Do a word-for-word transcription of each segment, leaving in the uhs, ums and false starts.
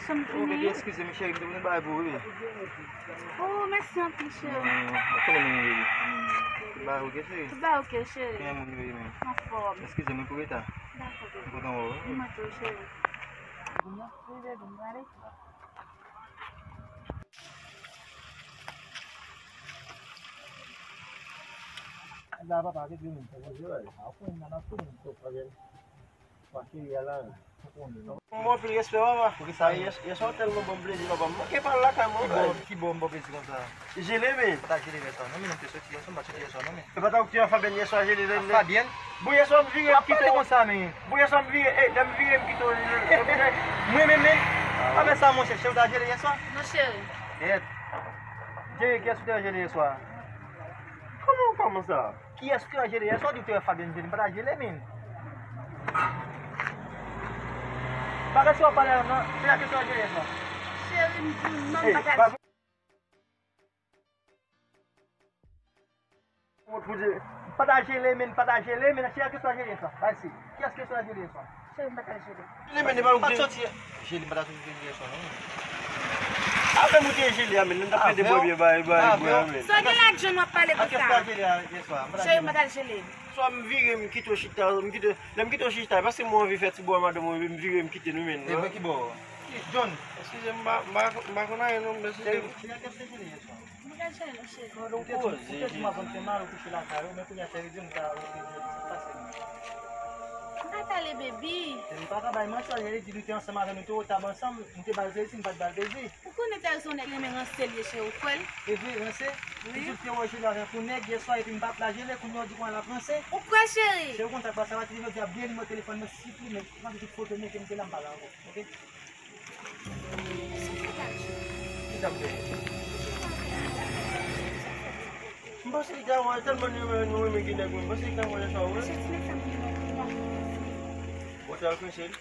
Ou bebe, eskize m, cheri, m te vin bay pou ou, wi. Oh, mèsi anpil, cheri. Ou konnen nou, bebe. Tout bagay oke, cheri? Tout bagay oke, cheri. Kòman moun yo ye menm? Anfòm. Eskize m pou reta. Dakò, bebe. M kontan wè w, wi. Mwen tou, cheri. Mèsi, bebe, m prale. La, papa, ke Dieu nous protège, ouais. Après, on a tout le monde. Mwen anpil respè, papa. Poukisa? Yè, yèswa w tèlman ban m plezi, papa. M manke pa al lakay mwen. Kibò, kibò m ba w plezi konsa? Jele, men. Pa ta jele yèswa non, men, nou te soti yèswa, m pa t soti yèswa non, men. E pa ta w ki te wè Fabienne yèswa jele, jele. Fabienne? Bon, yèswa m vire, m kite w konsa, men. Bon, yèswa m vire, e, lè m vire, m kite w. Mwen menm, men. Pa fè sa, monchè, cheri, w ta jele yèswa? Non, cheri. Yèt. Jere, kiyès ou te wè jele yèswa? Kòman, kòman sa? Kiyès ki te wè jele yèswa? Ou di ou te wè Fabienne jele, m pa ta jele, men. Bagay sa w ap pale a, non, se la ke w te wè jele yèswa. Cheri, m di w non, m pa ta jele. M pa ta jele, men, m pa ta jele, men, se la ke w te wè jele yèswa. Bay si. Kiyès ki te wè jele yèswa? Cheri, m pa ta jele. Jele, men, li pa oblije. Jele, m pa ta sou jele yèswa, non. Avè m ou te jele a, men, nou t ap plede bwè byè, bay, bay, bwè a, men. Sa w gen la ak John w ap pale konsa? Cheri, m pa t al jele. Swa m vire, m kite w chita, m kite, lè m kite w chita, paske mwen anvi fè ti bò a madanm mwen, m vire, m kite nou, men. E vre ki bò? John. Eskize m, m pa, m pa, m pa konn anyen, non, men se. Cheri, cheri, kèt se jele yèswa. M pa t al jele, non, cheri. Ou te di, ou te di m avan m fè mal, ou kouche lakay ou, men kounye a, cheri, di m sa, ou te di, sa k pase? M pa t ale, baby. E m pa ka bay manti, li di nou te ansanm avè nou, te o tab ansanm, nou te ba l plezi, m pa t ba l plezi. Ou konnen Thérèse se yon nèg renmen ranse l ye, cheri, ou kwè l? E vre, ranse? Wi. Li di l te wè w jele avèk yon nèg yèswa, epi m pa t la jele, kounye a w di konsa l ap ranse. Ou kwè l, cheri? Cheri, ou konn sa k pase, a pati de jodi a, bliye nimewo telefòn mwen, siplimen. M ap di foto mete m te la, m pa la ankò, oke? Sa w fè Kaji? Ki sa m fè? M panse li ta wè, tèlman nou renmen, nou renmen gen nèg, mwen panse li ta wè sa, wi. Cheri, ti nèg sa m gen nan, li pa fè. Ou te al kwense l?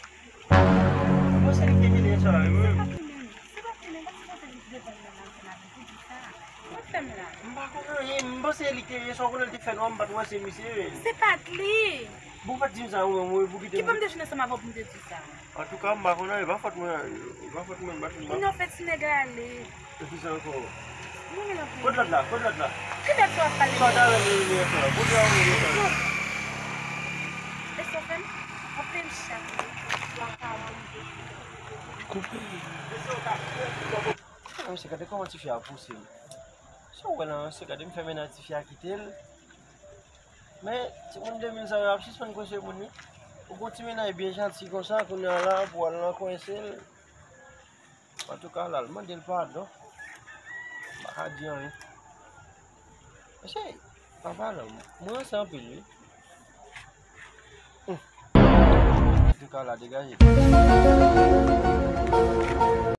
Bon, se li ki te jele yèswa, wi. Se pa fini, se pa fini, se pa fini, se pa fini, se pa fini, se pa fini, se pa fini. Ou fè m la. M pa konn anyen, m panse li te, yèswa konnen li te fè nwa, m pa t wè se misye. Se pa t li. Bon, ou pa t di m sa, ou menm, wi, pou kite m. Ki ban m dechounen ansanm avè w pou m te di sa? Antouka, m pa konn anyen, e pa fòt mwen, e pa fòt mwen, m pa t, m pa t. Vin nan fè ti nèg ale. E kisa ankò? Kot lòt la? Kot lòt la? Ki lòt sa w ap pale? Sa w ta renmen li fè? Kote w renmen li fè? E sa w fè m? Anpil chat. Koupe. Mesye, gade kòman tifi a pouse m. Sa w wè la, mesye, gade m fè mennaj tifi a kite l. Men, timoun de mil sa yo ap sispann kwense moun, wi. Ou gon ti mennaj byen janti konsa, kounye a la, pou w al nan kwense l. Antouka, l al mande l padon. M pa ka di anyen. Mesye, pa pale, mwen ranse anpil, wi. Antouka, la degaje.